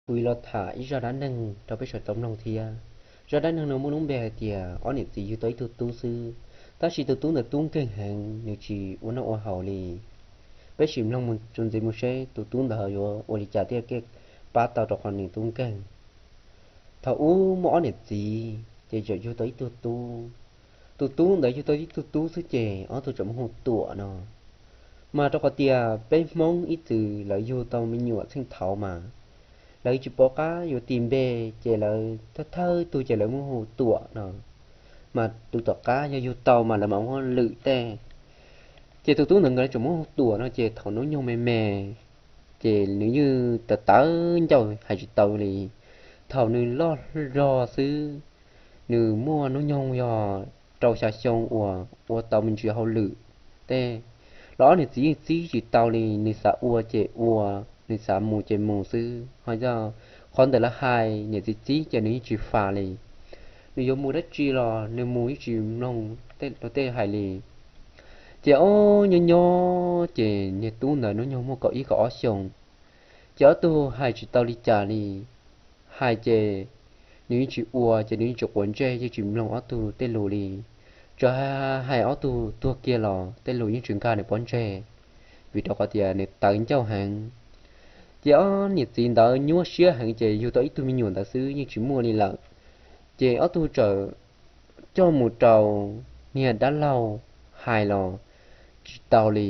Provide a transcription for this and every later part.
kuv los tham ib zaj dab neeg rau peb sawv daws tau mloog thiab. Zaj dab neeg no muaj lub npe hais tias ob niam txiv yug tau ib tug tub xwb, tab sis tus tub ntawd tub nkeeg heev, nws tsis ua noj ua haus li. Peb sim mloog mus txuas ntxiv mus seb tus tub ntawd yuav ua li cas thiaj li pab tau rau qhov nws tub nkeeg. Thaum ub muaj ob niam txiv ces txawm yug tau ib tug tub. Tus tub ntawd yug tau ib tug tub xwb ces ob tug txawm muab hu Tuam no. Mas rau qhov tias peb Hmoob ib txwm lawv yug tau me nyuam txheej thaud mas lawv tsis pom qab yuav tis npe, ces lawv thawj thawj tug ces lawv muab hu Tuam no. Mas tus tom qab yog yug tau mas lawv mam muab lwm tej. Ces tus tub ntawd nkawd tseem muab hu Tuam no ces thaum hnub nyoog me me ces nws yeej tawv tawv ncauj hais tsis tau li. Thaum nws loj zog xwb, nws muaj hnub nyoog yog rau xya xyoo uas ua tau me ntsis hauj lwm tej los ob niam txiv yeej txib tsis tau li. Nws xav ua ces ua, nws xav mus ces mus xwb. Ho yog qhov ntawm lawv hais niam txiv txib ces nws yeej tsis faj li. Nws yuav mus dab tsi los nws mus yeej tsis mloog luag tej hais li. Ces ob nyob nyob ces niag tub ntawd hnub nyoog muaj kaum ib kaum ob xyoos, ces ob tug hais tsis tau li cas li. Hais ces nws yeej tsis ua, ces nws yeej tsis quav ntsej, yeej tsis mloog ob tug tej lus li. Txawm hais ob tug tuag kiag los tej lus yeej tsis nkag nws pob ntseg, vim rau qhov tias nws tawv ncauj heev. Ces ob niam txiv ntawd nyuaj siab heev ces yug tau ib tug me nyuam ntawd xwb yeej tsis muaj li lawm. Ces ob tug txawm coj mus rau niag dab laug hais los tsis tau li.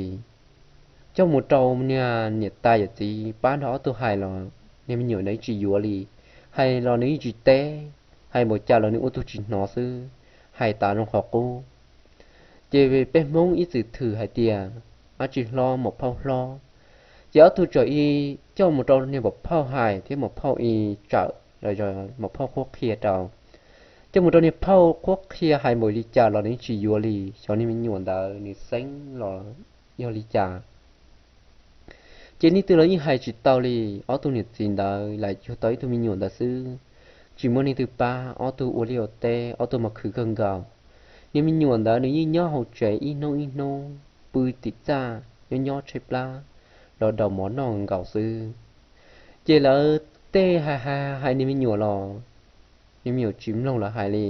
Coj mus rau niag niam tais yawm txiv pab nrog ob tug hais los niag me nyuam ntawd tsis yuav li. Hais los nws yeej tsis teb, hais npaum cas los nws ua tug tsis hnov xwb, hais tas zoo qhov qub. Ces peb Hmoob ib txwm thwm hais tias, ab tsi hlob maum phauj hlob. Ces ob tug txawm ib coj mus rau niag maum phauj hais thiab maum phauj ib tsawm, maum phauj qhuab qhia rau. Coj mus rau niag phauj qhuab qhia hais npaum li cas los nws tsis yuav li, xyov niag me nyuam ntawd nws xeeb los yog li cas. Ces leej twg los yeej hais tsis tau li. Ob tug niam txiv ntawd lam yug tau ib tug me nyuam ntawd xwb, tsis muaj leej twg pab, ob tug ua liaj ua teb, ob tug mas khwv kawg nkaus. Niag me nyuam ntawd nws yeej nyob hauv tsev ib hnub ib hnub, pw tim txaj, nyob nyob tshaib plab, los daus mov noj nkaus xwb. Ces lawv tej hais hais niag me nyuam los niag me nyuam tsis mloog lawv hais li.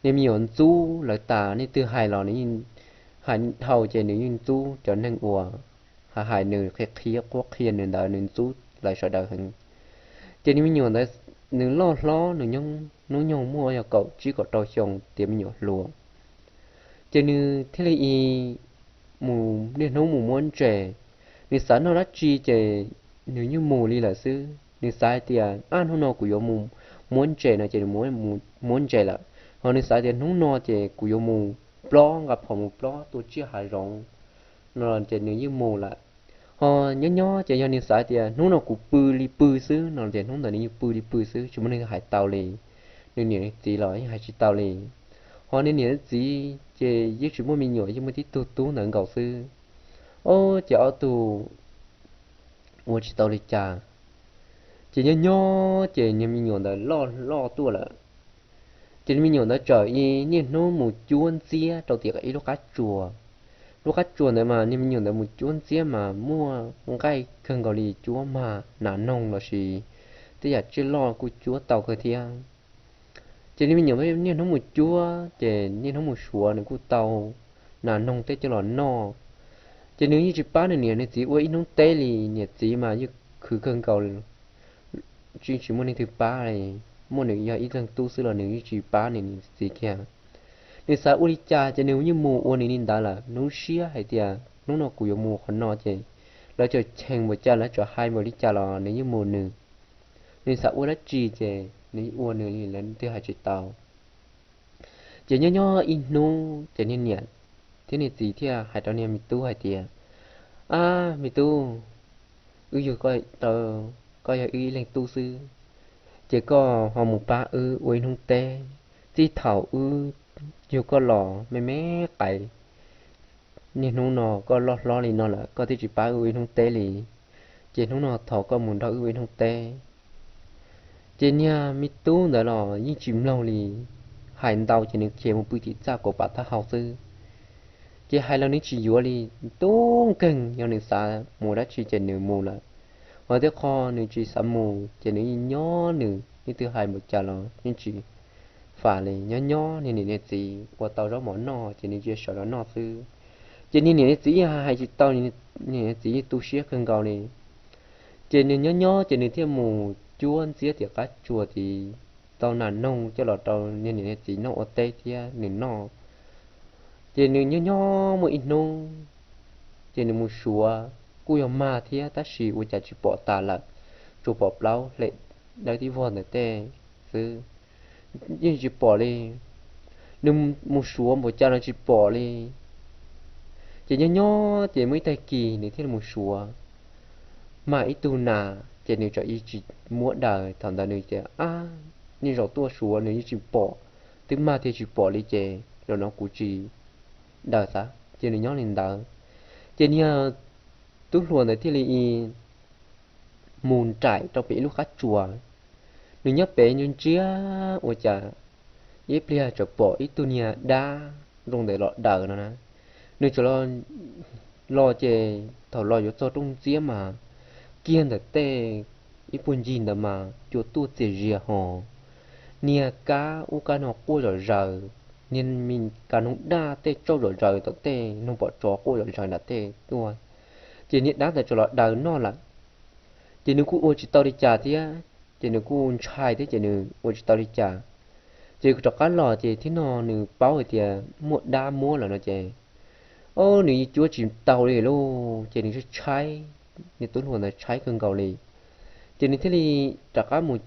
Niag me nyuam ntxub lawv tas, leej twg hais los nws yeej hais dhau ces nws yeej ntxub cov neeg uas hais hais nws, qhia qhia qhuab qhia nws ntawd, nws ntxub lawv sawv daws heev. Ces niag me nyuam ntawd nws loj hlob, nws hnub nyoog muaj yog kaum tsib kaum rau xyoo tiav me nyuam hluas. Ces nws thiaj li mus niaj hnub mus muab ntses. Nws xav noj dab tsi ces nws yeej mus li lawm xwb. Nws xav hais tias, ab, hnub no kuv yuav mus muab ntses no ces nws mus muab ntses lawm. Ho nws xav tias hnub no ces kuv yuav mus plob, nqa phom mus plob tua tsiaj hav zoov no ces nws yeej mus lawm. Ho nyob nyob ces yog nws xav tias hnub no kuv pw li pw xwb no ces hnub ntawd nws yeej pw li pw xwb, tsis muaj neeg hais tau li. Nws niam nws txiv los yeej hais tsis tau li. Ho nws niam nws txiv ces yeej tsis muaj me nyuam, yeej muaj tib tug tub ntawd nkaus xwb. Ob, ces ob tug ua tsis tau li cas. Ces nyob nyob ces niag me nyuam ntawd loj loj tuaj lawm. Ces niag me nyuam ntawd txawm ib niaj hnub mus cuab ntxiab rau tim ib lub qab tsuas. Lub qab tsuas ntawd mas niag me nyuam ntawd mus cuab ntxiab mas muaj nqaij kawg nkaus li, cuab mag nas noog los sis tej yam tsiaj loj kuj cuab tau kawg thiab. Ces niag me nyuam niaj hnub mus cuab ces niaj hnub mus suav nws kuj tau nas noog tej coj los noj. Ces nws yeej tsis pab nws niam nws txiv ua ib hnub teb li, niam txiv mas yeej khwv kawg nkaus, tsis muaj leej twg pab li. Muaj nws yog ib leeg tub xwb los nws yeej tsis pab nws niam txiv kiag. Nws xav ua li cas ces nws yeej mus ua nws li ntawd lawm. Hnub siab hais tias hnub no kuv yuav mus qhov no ces lawv txawm cheem npaum cas, lawv txawm hais npaum li cas los nws yeej mus nws. Nws xav ua dab tsi ces nws ua nws li, lawv twb hais tsis tau. Ces nyob nyob ib hnub ces niag niam thiab niag txiv thiaj hais rau niag me tub hais tias, ab, me tub, wb yug koj, koj yog wb ib leeg tub xwb, ces koj ho mus pab wb ua ib hnub teb. Txij thaum wb yug koj los me me qais, niaj hnub no koj loj hlob li no lawm koj twb tsis pab wb ua ib hnub teb li. Ces hnub no thov koj mus nrog wb ua ib hnub teb. Ces niag me tub ntawd los yeej tsis mloog li, hais ntau ces nws khiav mus pw tim txaj kaum pam taub hau xwb. Ces hais los nws tsis yuav li, tub nkeeg, yog nws xav mus dab tsi ces nws mus lawm. Ho tej qho nws tsis xav mus ces nws yeej nyob, nws yeej twb hais npaum cas los yeej tsis fam li. Nyob nyob niag niam niag txiv ua tau zaub mov noj ces nws ntsia sawv los noj xwb. Ces niag niam niag txiv yeej hais tsis tau, niag niam txiv yeej tu siab kawg nkaus li. Ces nws nyob nyob ces nws thiaj mus cuab ntxiab tim qab tsuas tid, tau nas noog coj los rau niag niam niag txiv noj ua teb thiab nws noj. Ces nws nyob nyob muaj ib hnub ces nws mus suav, kuj yog mag thiab tab sis ua cas tsis pom tas lawm, tsuas pom plaub hle dawb tib vog ntawm tej xwb, yeej tsis pom li. Nws mus suav npaum cas los tsis pom li. Ces nyob nyob ces muaj ib tag kis nws thiaj li mus suav, mag ib tug nas ces nws tseem tsis muab daws. Thaum ntawd nws tias, ab, niaj zaus tuaj suav nws yeej tsis pom, twb mag thiaj tsis pom li ces zaum no kuv tsis daws xav ces nws nyob li ntawd. Ces niag tub hluas ntawd thiaj li mus nraim rau pem ib lub qab tsuas. Nws nyob pem ntsia ntsia ua cas ib pliag txawm pom ib tug niag dab zoo ntawd los daws no na. Nws txawm los, los ces thaum los yuav txog rooj ntxiab mas kiag ntawm tej ib puag ncig ntawd mas cua tuaj txias zias hos, niag kab ub kab no quaj zom zaws, niag me kas noog daj tej tsauj zom zaws tom tej, noog pom tsov quaj zom zaws nram tej tuaj. Ces niag dab ntawd txawm los daws noj lawm. Ces nws kuj ua tsis tau li cas thiab, ces nws kuj ntshai thiab ces nws ua tsis tau li cas. Ces rov qab los ces thiab no nws paub hais tias muaj dab muab lawm no ces, o, nws yeej cuab tsis tau li lauj. Ces nws tshaib, niag tub hluas ntawd tshaib kawg nkaus li. Ces nws thiaj li rov qab mus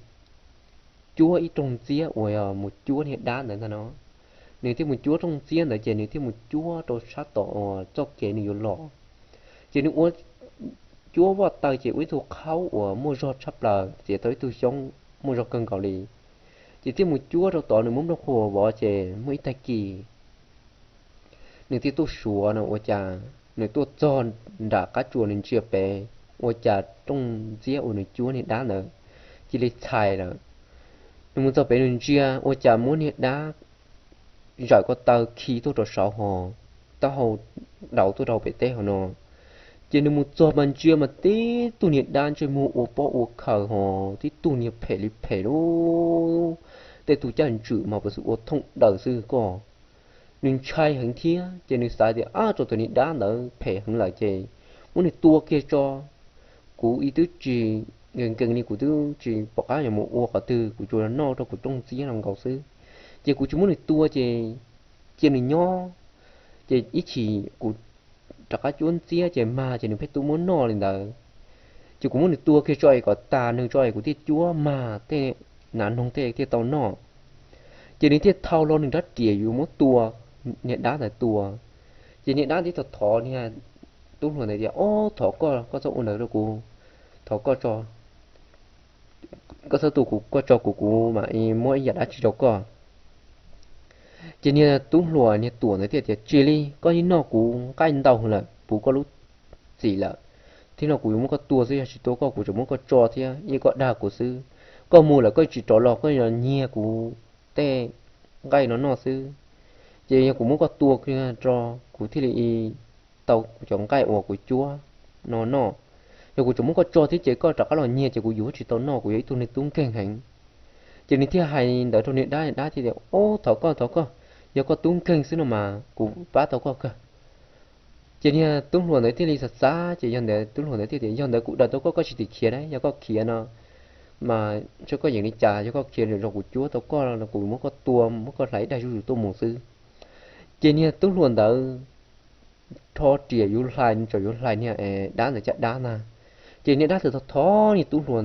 cuab ib rooj ntxiab uas yog mus cuab niag dab ntawd ntag no. Nws thiaj mus cuab rooj ntxiab ntawd ces nws thiaj mus cuab rau sab tom uas txoj kev nws yuav los. Ces nws ua, cuab vaj taw ces ua ib tug qhaub uas muaj zog tshaj plaws, txiav tau ib tug xyoob muaj zog kawg nkaus li. Ces thiaj mus cuab rau tod, nws muab nplooj qhuav vov ces muaj ib tag kis nws thiaj tuaj suav no ua cas nws tuaj txog nram qab tsuas, nws ntsia pem ua cas rooj ntxiab uas nws cuab niag dab ntawd cia li txhais lawm. Nws mus txog pem nws ntsia ua cas muab niag dab zawm ko taw khi tuaj rau saud hos, taub hau dauv tuaj rau pem teb hauv no. Ces nws mus txog mas ntsia mas tib tug niag dab ntsej muag ua pob ua khaws hos tib tug niag phem li phem lub, tej tug caj ntswm mas puas xwm ua thooj daws xwb koj. Nws ntshai heev thiab ces nws xav tias, ab, tsam tus niag dab ntawd phem heev lawm ces muab nws tua kiag tso. Kuv ib twb tsis nkees nkees li, kuv twb tsis pom qab yuav mus ua qhov twg, kuv tsuas noj rau kuv rooj ntxiab no nkaus xwb, ces kuv tsis muab nws tua ces cia nws nyob. Ces ib chim kuv rov qab cuab ntxiab ces mag ces nws pheej tuaj muab noj li ntawd. Ces kuv muab nws tua kiag tso es kom tas nws tso es kuv thiaj cuab mag tej nas noog tej thiaj tau noj. Ces nws thiaj thau hlo nws rab riam yuav muab tua, niag dab ntawd tua. Ces niag dab thiaj thov niag tub hluas ntawd tias, ob, thov koj, koj txhob ua ntawd rau kuv, thov koj tso, koj txhob tua kuv, koj tso kuv, kuv mam muab ib yam dab tsi rau koj. Ces niag tub hluas niag tuam ntawd thiaj tias, tsis li, koj yeej noj kuv nqaij ntau lawm, puv koj lub txim lawm, thiab no kuv yuav muab koj tua xwb, yog tsis tua koj kuv tseem muab koj tso thiab, yeej koj dag kuv xwb. Koj mus lawm koj tsis rov los koj yuav nyiag kuv tej nqaij no noj xwb. Ces yog kuv muab koj tua kiag rau kuv thiaj li tau cov nqaij uas kuv cuab no noj. Yog kuv tseem muab koj tso thiab ces koj rov qab los nyiag ces kuv yuav tsis tau noj, kuv yog ib tug niag tub nkeeg heev. Ces nws thiaj hais ntawd rau niag dab, dab thiaj tias, ob, thov koj, thov koj, yog koj tub nkeeg xwb no mas kuv pab tau koj kawg. Ces niag tub hluas ntawd thiaj li xav xav ces yog ntawd tub hluas ntawd thiaj tias, yog ntawd kuv daws tau koj, koj tsis tim khiav na, yog koj khiav no mas tsis paub koj yeem li cas, yog koj khiav los kuv cuab tau koj no kuv muab koj tua, muab koj hlais ib daig zuj zus tuaj mus xwb. Ces niag tub hluas ntawd rho riam yuav hlais, nws tseem yuav hlais niag dab ntawd caj dab ntag. Ces niag dab thiaj thov niag tub hluas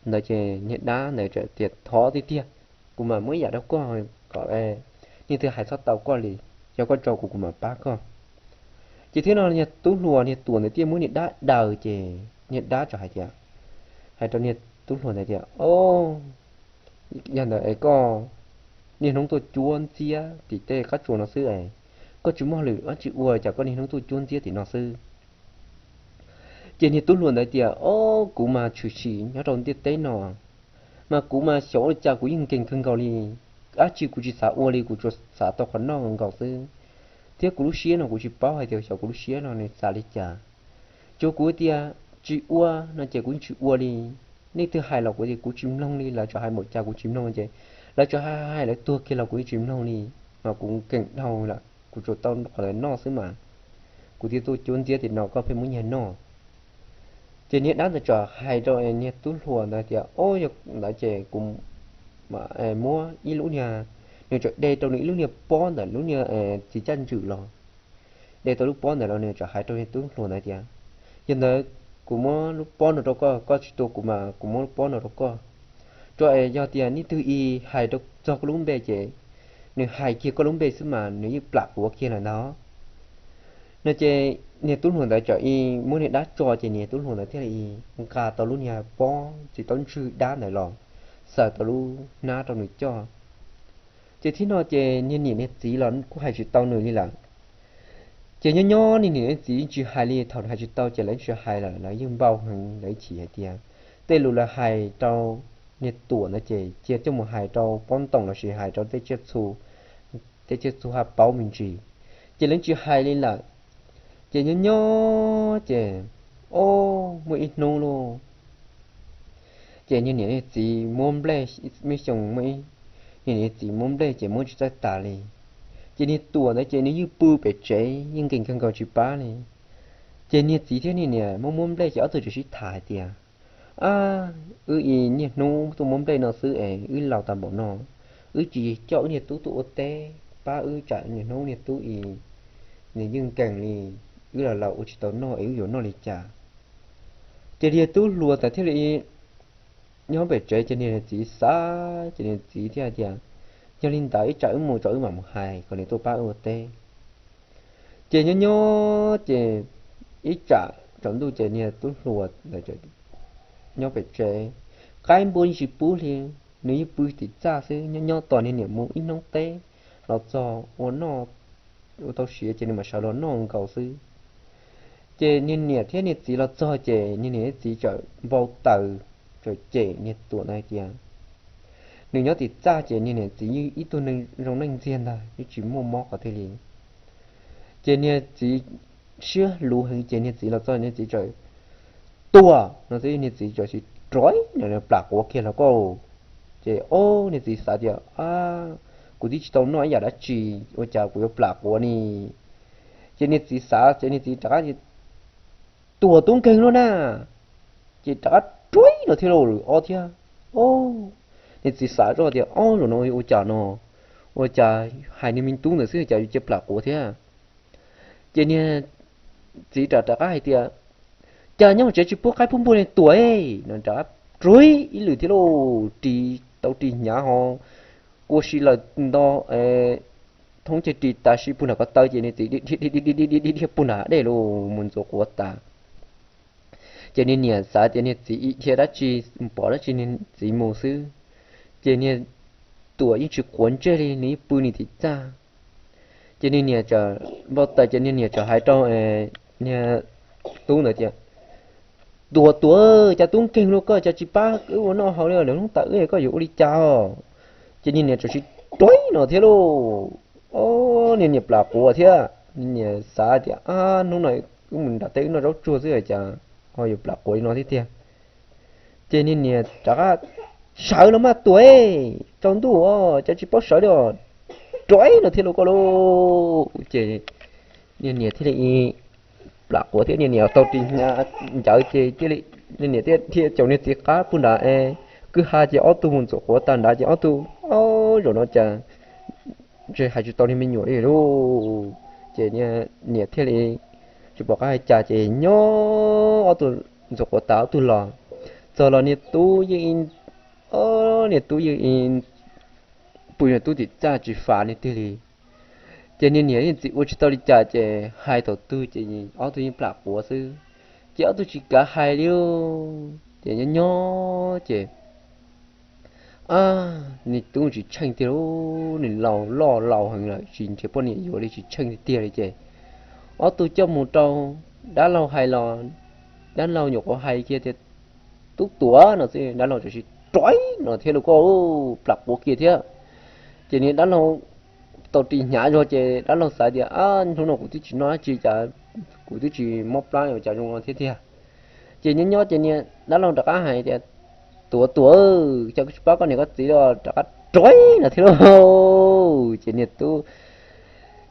ntawd ces niag dab ntawd tias, thov tiag tiag, kuv mam muab ib yam rau koj kom leej twg hais txhob tau koj li, yog koj tso kuv kuv mam pab koj. Ces thiab no niag tub hluas niag tuam ntawd thiaj muab niag dab daws ces niag dab txawm hais tias, hais rau niag tub hluas ntawd tias, o, yog ntawd es koj niaj hnub tuaj cuab ntxiab tim tej qab tsuas no xwb es koj tsis muaj lwm dab tsi ua cas koj niaj hnub tuaj cuab ntxiab tim no xwb? Ces niag tub hluas ntawd tias, o, kuv mas tshwm sim nyob rau ntiaj teb no mas kuv mas xyov ua cas kuv yeej nkees kawg nkaus li, dab tsi kuv tsis xav ua li, kuv tsuas xav tau qhov noj nkaus xwb. Thiab kuv lub siab no kuv tsis paub hais tias xyov kuv lub siab no nws xav li cas. Tsuas kuv tias tsis ua no ces kuv yeej tsis ua li. Nej twb hais los kuv tias kuv tsis mloog li, lawv txawm hais npaum cas kuv tsis mloog ces lawv txawm hais hais lawv tuag kiag los kuv yeej tsis mloog li. Mas kuv keem dhau lawm, kuv tsuas tau qhov ntawd noj xwb mas. Kuv thiaj tuaj cuab ntxiab tias no koj pheej muab nyiag noj. Ces niag dab ntawd txawm hais rau niag tub hluas ntawd tias, o, yog ntawd ces kuv muab ib lub niag, nws txawm de rau nws ib lub niag pob ntawm lub niag txiv caj ntswm los. De tau lub pob ntawd los nws txawm hais rau niag tub hluas ntawd tias, yog ntawd kuv muab lub pob no rau koj, koj tsis tua kuv mas kuv muab lub pob no rau koj. Tsuas es yog tias nej twg ib hais rau txog koj lub npe ces nws hais kiag koj lub npe xwb mas nws yeej plam quav kiag lawm ntag. No ces niag tub hluas ntawd txawm ib muab niag dab tso ces niag tub hluas ntawd thiaj li nqa tau lub niag pob txiv taub ntswg dab ntawd los, xaws tau lub hnab rau nws coj. Ces thiab no ces niag niam niag txiv los kuj hais tsis tau nws li lawm. Ces nyob nyob niag niam niag txiv tsis hais li, thaum hais tsis tau ces lawv tsis hais lawm, lawv yeej npau heev lawv ib chim hais tias tej lus lawv hais rau niag Tuam ntawd ces cia coj mus hais rau pob ntoos lossis hais rau tej tsiaj txhu, tej tsiaj txhu ha paub me ntsis, ces lawv tsis hais li lawm. Ces nyob nyob ces, o, muaj ib hnub lauj, ces niag niam niag txiv muab nplej, ib xyoo muaj ib, niag niam niag txiv muab nplej ces muab tsis txawj tas li. Ces niag Tuam ntawd ces nws yeej pw pem tsev yeej nkees kawg nkaus tsis pab li. Ces niag txiv thiab niag niam muab muab nplej ces ob tug txawm sib tham hais tias, ab, wb ib niaj hnub tuaj muab nplej no xwb es wb laus tas npaum no, wb tsis coj wb niag tub tuaj ua teb pab wb tsam niaj hnub niag tub ib, nws yeej nkees li, wb los laus ua tsis tau noj es wb yuav noj li cas? Ces niag tub hluas ntawd thiaj li nyob pem tsev ces niag txiv xav ces niag txiv thiaj tias, yog li ntawd ib tsam wb mus tso wb mam mus hais kom nws tuaj pab wb ua teb. Ces nyob nyob ces ib tsam tsaus ntuj ces niag tub hluas ntawd nyob pem tsev, qaib npua yeej tsis pub li, nws yeej pw tim txaj xwb. Nyob nyob tos niag niam mus ib hnub teb los txog ua noj, ua tau siav ces nws mam sawv los noj nkaus xwb. Ces niag niam thiab niag txiv los txog ces niag niam niag txiv txawm npau taws, txawm cem niag Tuam ntawd hais tias, nws nyob tim txaj ces niag niam txiv yeej ib tug neeg zoo neej ntxiag ntag, yeej tsis muaj mob qhov twg li. Ces niag txiv siab luv heev ces niag txiv los txog niag txiv txawm tuag no xwb, niag txiv txawm sis rov plam quav kiag los koj. Ces o, niag txiv xav tias, ab, kuv twb tsis tau noj ib yam dab tsi, ua cas kuv yuav plam quav ni? Ces niag txiv xav ces niag txiv rov qab Tuam tub nkeeg luaj na, ces rov qab ruib no thiab lauj, ob thiab. O, niag txiv xav zoj tias, ob, zaum no ua cas no, ua cas hais niag me tub ntawd xwb cas yuav cia plam quav thiab. Ces niag txiv rov rov qab hais tias, cas nyob tsev tsis pub qaib pub npua li Tuam no, rov qab ruib ib lwm thiab lauj, ris tau ris hnyav ho kua si lawm nto thoob ceg ris tas si puag nram ko taw ces niag txiv dhia dhia dhia dhia puag nram dej los mus ntxuav quav tas. Ces niag niam xav tias niag txiv ib dhia dab tsi, pom dab tsi niag txiv mus xwb. Ces niag Tuam yeej tsis quav ntsej li, nws yeej pw nws tim txaj. Ces niag niam txawm npau taws ces niag niam txawm hais rau niag tub ntawd tias, Tuam, Tuam, cas tub nkeeg luaj koj cas tsis pab wb ua noj haus li, lwm hnub tas wb koj yuav ua li cas os? Ces niag niam txawm sis ruib no thiab lauj. O, niag niam plam quav thiab, niag niam xav tias, ab, hnub no wb mus nram teb wb noj zaub tsuag xwb cas ho yuav plam quav li no thiab tiag. Ces niag niam rov qab, sawv los mas Tuam, tsaus ntuj os cas tsis paub sawv li os, ruib no thiab lauj koj lauj. Ces niag niam thiaj li plam quav thiab niag niam tau ris hnyav ncaws ces niag niam thiaj dhia caum niag txiv qab puag nrad es kwj ha ces ob tug mus ntxuav quav tag nrad ces ob tug, o, zaum no cas ntshe hais tsis tau niag me nyuam li lauj. Ces niag niam thiaj li tsis pom qab hais cas ces nyob ob tug ntxuav quav tas ob tug los, txog los niag tub yeej, o, niag tub yeej pw niag tub tim txaj tsis fam niag twg li. Ces niag niam niag txiv ua tsis tau li cas ces hais thaum twg ces ob tug yeej plam quav xwb, ces ob tug tsis kav hais li. Ces nyob nyob ces, a, niag tub tsis tsheej tiag lauj, nws laus loj laus heev lawm tsis nrhiav poj niam yuav li tsis tsheej tiag tiag li ces ob tug coj mus rau dab laug hais los dab laug nyuam qhuav hais kiag tias, Tub Tuam no xwb dab laug txawm sis ruib no thiab lauj koj, plam quav kiag thiab. Ces niag dab laug tau ris hnyav zog ces dab laug xav tias, ab, hnub no kuv twb tsis noj dab tsi cas kuv twb tsis mob plab ua cas zoo no thiab tiag. Ces nyob nyob ces niag dab laug rov qab hais tias, Tuam, Tuam, cas kuv tsis pab koj niam koj txiv los? Rov qab ruav no thiab lauj. Ces niag tub,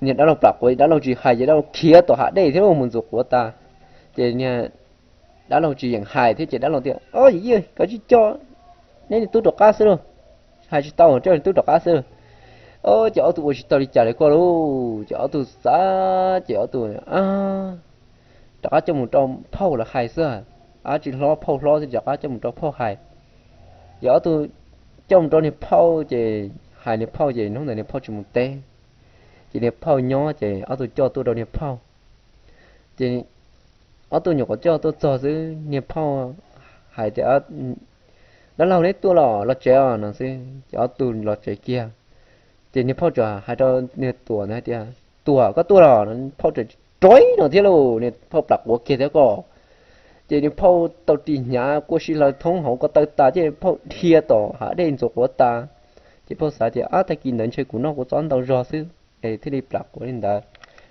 niag dab laug plam quav, dab laug tsis hais ces dab laug khiav tom hav dej thiab lauj, mus ntxuav quav tas. Ces niag dab laug tsis yeem hais thiab ces dab laug tias, Au, yij, koj tsis coj neb niag tub rov qab xwb lauj, hais tsis tau, coj niag tub rov qab xwb lauj. Ces ob tug ua tsis tau li cas li koj lauj, ces ob tug xav ces ob tug rov qab coj mus rau phauj lawv hais xwb. Ab, tsis hlob, phauj hlob xwb, rov qab coj mus rau phauj hais. Ces ob tug coj mus rau niag phauj ces hais niag phauj ces hnub ntawd niag phauj tsis mus teb. Ces niag phauj nyob ces ob tug coj tuaj rau niag phauj. Ces ob tug nyuam qhuav coj tuaj txog xwb, niag phauj hais tias, Dab laug, neb tuaj los? Los tsev os, no xwb ces ob tug los tsev kiag. Ces niag phauj txawm hais rau niag Tuam ntawd hais tias, Tuam, koj tuaj los? Phauj txawm ruav no thiab lauj, niag phauj plam quav kiag thiab ko. Ces niag phauj tau ris hnyav kua si hlaws thoob hauv ko taw tas ces phauj dhia tom hav dej ntxuav quav tas. Ces phauj xav tias, Ab, tag kis ntawd ntshe kuv noj kua txob ntau zog xwb es thiaj li plam quav li ntawd,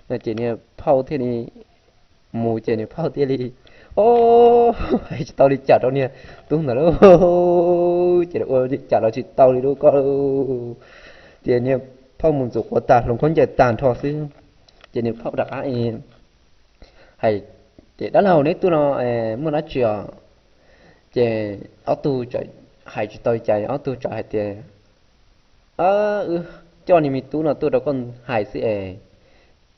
no ces niag phauj thiaj li mus ces niag phauj thiaj li, o, hais tsis tau li cas rau niag tub ntawd lauj. Ces ua li cas los tsis tau li lauj koj. Ces niag phauj mus ntxuav quav tas hloov khaub ncaws tag nrho xwb, ces niag phauj rov qab hais tias, Dab laug, neb tuaj no muaj dab tsi os? Ces ob tug hais tsis tau li cas, ob tug txawm hais tias, Wb coj niag me tub no tuaj rau koj hais xwb es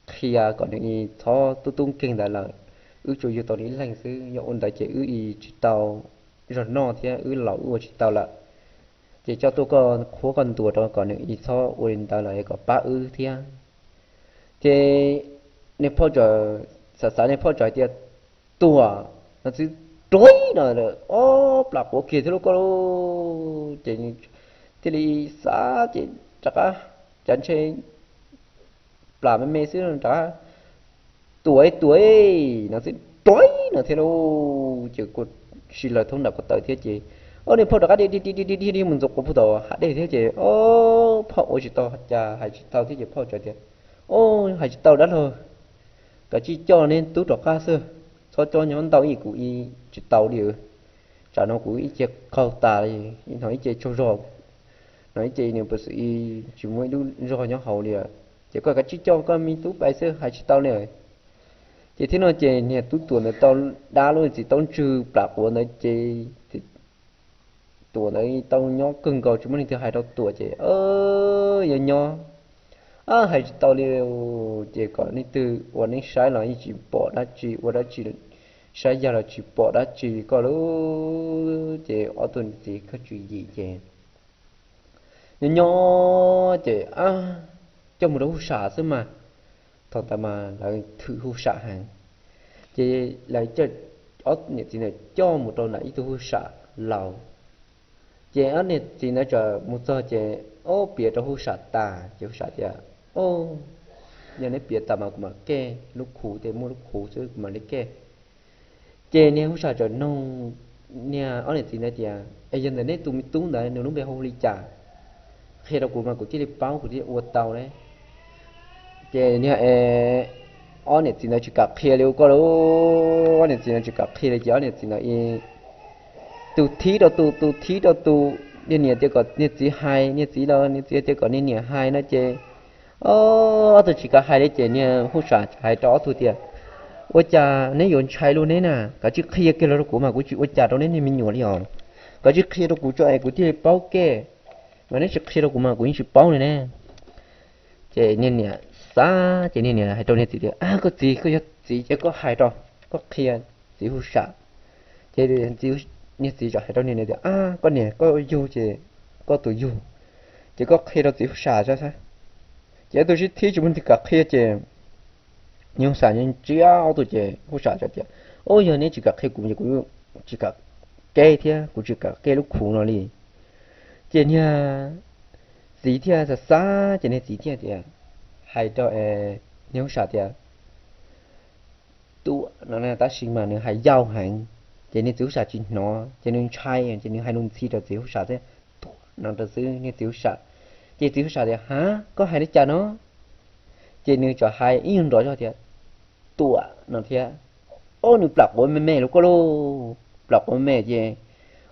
qhia kom nws txhob tub tub nkeeg ntawd lawm. Wb tsuas yug tau nws ib leeg xwb, yog ua ntawd ces wb tsis tau zog noj thiab wb laus wb ua tsis tau lawm. Ces coj tuaj koj qhuab koj ntuas rau kom nws txhob ua li ntawd lawm es kom pab wb thiab. Ces niag phauj txawm xav xav, niag phauj txawm hais tias, Tuam, no xwb, ruav no, o, plam quav kiag thiab lauj koj lauj. Ces thiaj li xav ces rov qab, cas ntshe plam me me xwb, rov qab, Tuam, Tuam, no xwb, ruav no thiab lauj. Ces kua si hlaws thoob nram ko taw thiab ces, o, niag phauj rov qab dhia dhia dhia dhia mus ntxuav quav puag tom hav dej thiab ces, o, phauj ua tsis tau cas hais tsis tau thiab ces phauj txawm tias, O, hais tsis tau dab laug, kav tsij coj neb tub rov qab xwb, txhob coj nyob ntau ib kuv ib tsis tau li. Tsam no kuv ib ce qaug tas li, ib no ib ce tsaug zog, no ib ce nws puas xwm tsis muaj ib lub zog nyob hauv li. Ces koj kav tsij coj koj me tub pais xwb, hais tsis tau li. Ces thiab no ces niag tub Tuam ntawd tau dab lub txiv taub ntswg plam quav ntawd ces Tuam ntawd tau nyob kawg nkaus tsis muaj leej twg hais rau Tuam ces, o, yog nyob, a, hais tsis tau li. Ces kom leej twg ua neeb saib los yeej tsis pom dab tsi, ua dab tsi saib yag los tsis pom dab tsi li koj lauj. Ces ob tug niam txiv khaub tswv yim ces nyob nyob ces, a, coj mus rau huj sam xwb mas. Thaum ntawd mas lawv thwm huj sam heev, ces lawv coj ob niam txiv ntawd coj mus rau ntawm ib tug huj sam laus. Ces ob niam txiv ntawd txawm mus txog ces, o, piav rau huj sam tas ces huj sam tias, O, yog neb piav tas mas kuv mam kej lub khuv, ces muaj lub khuv xwb kuv mam li kej. Ces niag huj sam txawm nug niag ob niam txiv ntawd tias, Es yog ntawm neb tus me tub ntawd nws lub npe hu li cas? Qhia rau kuv mas kuv thiaj li paub, kuv thiaj li ua tau ne. Ces niag ob niam txiv ntawd tsis kam qhia li koj lauj. Ob niam txiv ntawd tsis kam qhia li ces ob niam txiv ntawd tus thib rau tus, tus thib rau tus, niag niam tias kom niag txiv hais, niag txiv los niag txiv tias kom niag niam hais no ces, o, ob tug tsis kam hais li ces niag huj sam hais rau ob tug tias, Ua cas neb yuav ntshai luaj neb na? Kav tsij qhia kiag los rau kuv mas kuv tsis ua cas rau neb niag me nyuam li os. Kav tsij qhia rau kuv tso es kuv thiaj li paub kej, mas neb tsis qhia rau kuv mas kuv yeej tsis paub li ne. Ces niag niam xav ces niag niam hais rau niag txiv tias, A, koj txiv, koj yog txiv ces koj hais rau, koj qhia txiv huj sam. Ces niag txiv txawm hais rau niag niam tias, A, koj niam, koj yug ces koj tus yug, ces koj qhia rau txiv huj sam saib. Ces ob tug sib thib tsis muaj leej twg kam qhia ces niag huj sam ntsia ob tug ces huj sam tias, O, yog neb tsis kam qhia kuv ces kuv tsis kam kej thiab kuv tsis kam kej lub khuv no li. Ces niag txiv thiaj xav xav ces niag txiv thiaj tias, hais rau niag huj sam tias, Tuam no, tab sis mas nws hais yau heev, ces niag txiv huj sam tsis hnov ces nws ntshai ces nws hais lus ntxhi rau txiv huj sam thiab, Tuam no rau xwb niag txiv huj sam. Ces txiv huj sam tias, Ha, koj hais li cas no? Ces nws txawm hais ib nyuag nrov zog tias, Tuam no thiab. Ob, nws plam quav me me lub koj lauj, plam quav me ces,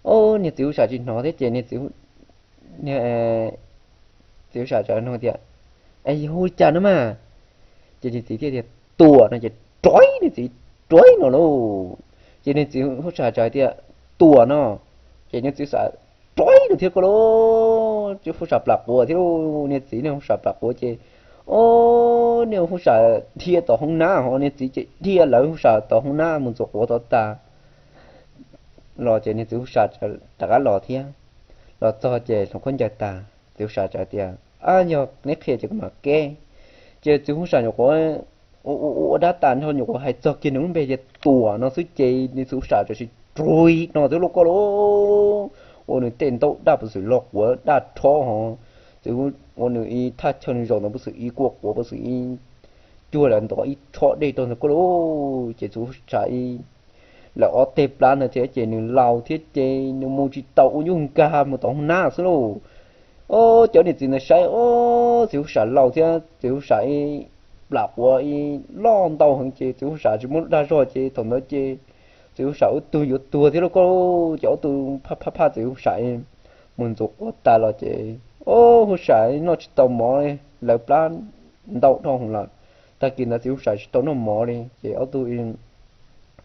ob, niag txiv huv sam tsis hnov thiab ces niag txiv, txiv huv sam txawm nug tias, Es yog hu li cas no mas? Ces niag txiv thiaj tias, Tuam no ces, rov niag txiv rov no lauj. Ces niag txiv huv sam txawm hais tias, Tuam no. Ces niag txiv huv sam rov no thiab koj lauj, txiv huv sam plam quav thiab lauj. Niag txiv niag huv sam plam quav ces, ob, niag huv sam dhia tom hoob nab ho niag txiv ces dhia lawv huv sam tom hoob nab mus ntxuav quav tod tas los ces niag txiv huv sam rov qab los thiab. Los txog ces hloov khaub ncaws tas, txiv huv sam txawm tias, Ab, yog neb qhia ces kuv mam keb. Ces txiv huv sam nyuam qhuav ua ua ua dab tas nrho nyuam qhuav hais txog kiag nws lub npe tias Tuam no xwb ces niag txiv huv sam txawm sis rov no thiab lauj koj lauj. Ua nws tej ntaub daj puv xwm lo quav daj rhob ho, txiv, ua nws ib thaj chaw nws zaum ntawd puv xwm ib kua quav puv xwm ib cuag lawv ntov ib rhob dej rau ntawd koj lauj. Ces txiv huv sam ib lawm ob teg plab ntawd thiab ces nws laus thiab ces nws mus tsis tau ua nyuj nkag mus tom hoob nab xwb lauj. Ob, cov niam txiv ntawd saib, ob, txiv huv sam laus thiab txiv huv sam ib plam quav ib loj ntau heev ces txiv huv sam tsis muaj dag zog ces thaum ntawd ces txiv huv sam ob tug yuav tuag thiab lauj koj. Ces ob tug phaj phaj phaj txiv huv sam mus ntxuav quav tas los ces, ob, huv sam noj tsis tau mov li, lawv plab ntau dhau hwv lawm. Tag kis ntawd txiv huv sam tsis tau noj mov li ces ob tug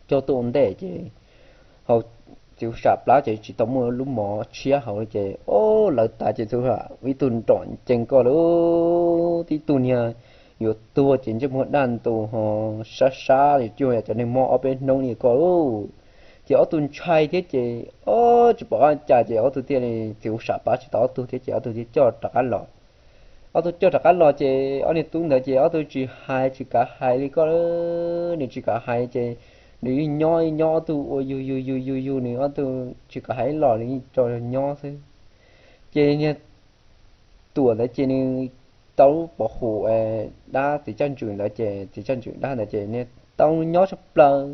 cog tuaj ua ntej ces hauv txiv huv sam plab ces tsis tau muaj lub mov tshiab hauv li ces, ob, lawv tas ces txiv huv sam ib tug nrom ncees koj lauj, tib tug niag yuav tuag ces ntsej muag daj ntus ho sab sab li cuag cov neeg mob ob peb hnub li koj lauj. Ces ob tug ntshai thiab ces, ob, tsis pom qab cas ces ob tug thiaj li, txiv huv sam pab tsis tau ob tug thiab ces ob tug thiaj coj rov qab los. Ob tug coj rov qab los ces ob niag tub ntawd ces ob tug tsis hais tsis kav hais li koj, nws tsis kav hais ces nws yeej nyob nyob ob tug ua yug yug yug yug yug nws ob tug tsis kav hais los nws yeej tso nyob xwb. Ces niag Tuam ntawd ces nws tau pov hum dab txiv caj ntswm ntawd ces txiv caj ntswm dab ntawd ces nws tau nyob tshaj plaws.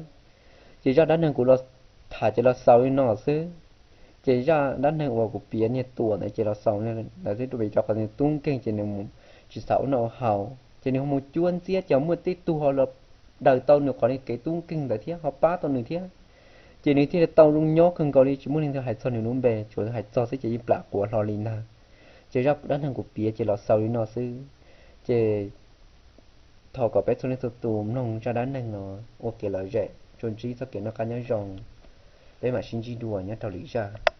Ces zaj dab neeg kuv los tham ces los xaus li no xwb. Ces zaj dab neeg uas kuv piav niag Tuam ntawd ces los xaus li ntawd xwb, rau qhov nws tub nkeeg ces nws tsis xav ua noj ua haus ces nws ho mus cuab ntxiab ces muaj tej tug ho los daws tau nws qhov kev tub nkeeg ntawd thiab ho pab tau nws thiab. Ces nws thiaj li tau zoo nyob kawg nkaus li tsis muaj leej twg hais txog nws lub npe, tsuas hais txog xwb ces yeej plam quav hlo li ntag. Ces zaj dab neeg kuv piav ces los xaus li no xwb. Ces thov kom peb txhua leej txhua tus mloog zaj dab neeg no ua kev lom zem, tsuas ntsib txoj kev noj qab nyob zoo. Peb mam sib ntsib dua nyob rau lwm zaj.